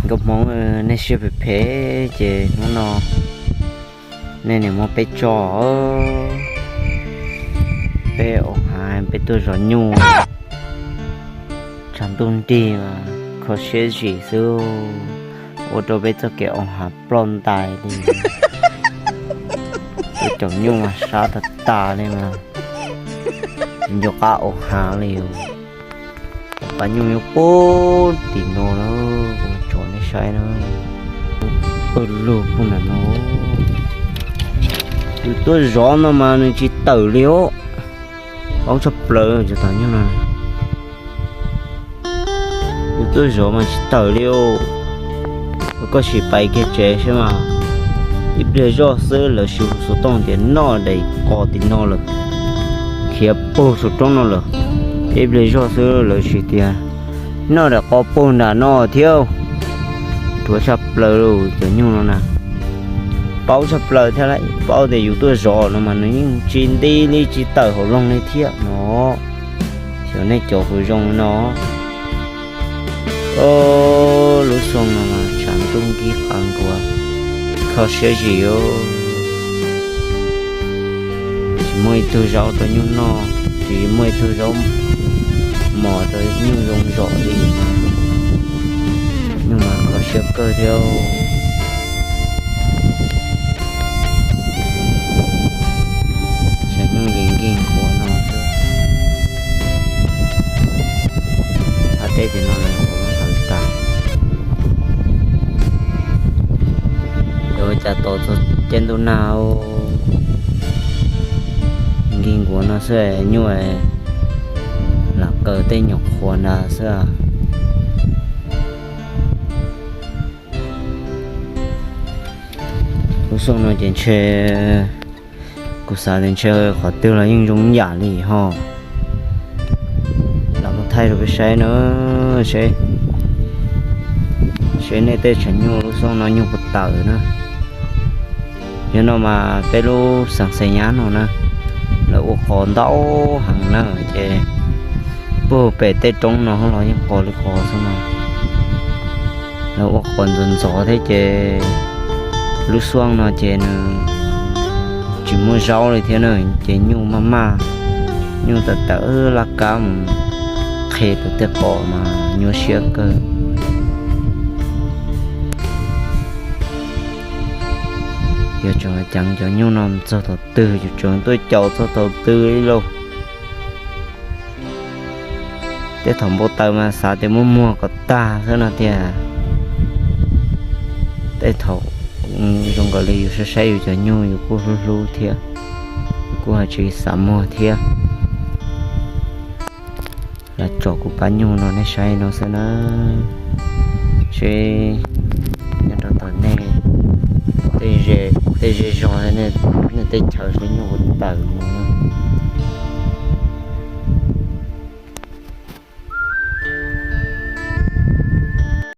Nkauj Hmoob, nej siab phem phem ces hnub no nej niam muab peb tso, peb ua hav peb tuaj zov nyuj, tshav ntuj nrig mas kho siab zim xwb, ua rau peb txoj kev ua hav ploj ntais li, tuaj caum nyuj mas sab tag tas li mas, tsis nco qab ua hav li. Pab nyuj nyob puag tim no na, kuv tso nej saib na, pawg lug puag nram no. Yus tuaj zov no mas nws tsis tawm li os, paub tshaj plaws cov tom nyuj no. Yus tuaj zov mas tsis tawm li os. Koj sim pais kiag tsev saib mas, ib pliag zoj xwb lawv siv xov tooj tias noj daim qos tim no lawm, khiav puag saum roob no lawm. Ib pliag zoj xwb lawv siv tias noj daim qos puag nram no thiab. Dhuav tshaj plaws cov nyuj no na. Paub tshaj plaws thiab, paub tias yus tuaj zov no mas nws yeej tsis nti li tsis tawm hauv loog li thiab no. Xyov nej cov puas zoo no. Lub xyoo no mas tshav ntuj nkig qab nkuav, kho siab zim os. Tsis muaj ib tug zaub rau nyuj noj, tsis muaj ib tug zaub mos rau nyuj zoo zom li. Nyuj mas kho siab kawg thiab. Tshav ntuj yeej nkig nkuav no xwb. Hav teb tim no lawv ua lub ntawd tas. Yuav ua cas tos txog caij ntuj nag, nkig nkuav no xwb nyuj lam kaw tej nyuam qhuav ntawd xwb. Lub xyoo no ces ntshe kuv xav tias ntshe qhov twg los yeej zoo ib yam li ho. Lam muab thaij rau peb saib na, seb, seb nej tej tshav nyuj lub xyoo no nyuj puas tawm na. Yog no mas peb lub xeev Xais Nyab no na, lawv ua qos ntau heev na, ces puag pem tej roob no los yeej qos li qos xwb no. Lawv ua qos ntxov ntxov thiab ces lub xyoo no ces nws tsis muaj zaub li thiab na, ces nyuj maj maj, nyuj tawm tawm laj kab mus qhia rau tej qos mas nyuaj siab kawg. Yog tseem ceev cov nyuj no txog thaum twg, yus tseem tuaj caum txog thaum twg li lauj. Tej thaum npau taws mas xav tias muab muag kom tag xwb no tiag. Tej thaum zoo nkaus li yus saib saib yus cov nyuj yus kuj hlub hlub thiab, yus kuj ho tsis xav muag thiab. Lam tsom kuv pab nyuj no nej saib no xwb na. Seb nyob rau tom nej tej zej zog, nej tej chaw seb nyuj puas tawm no.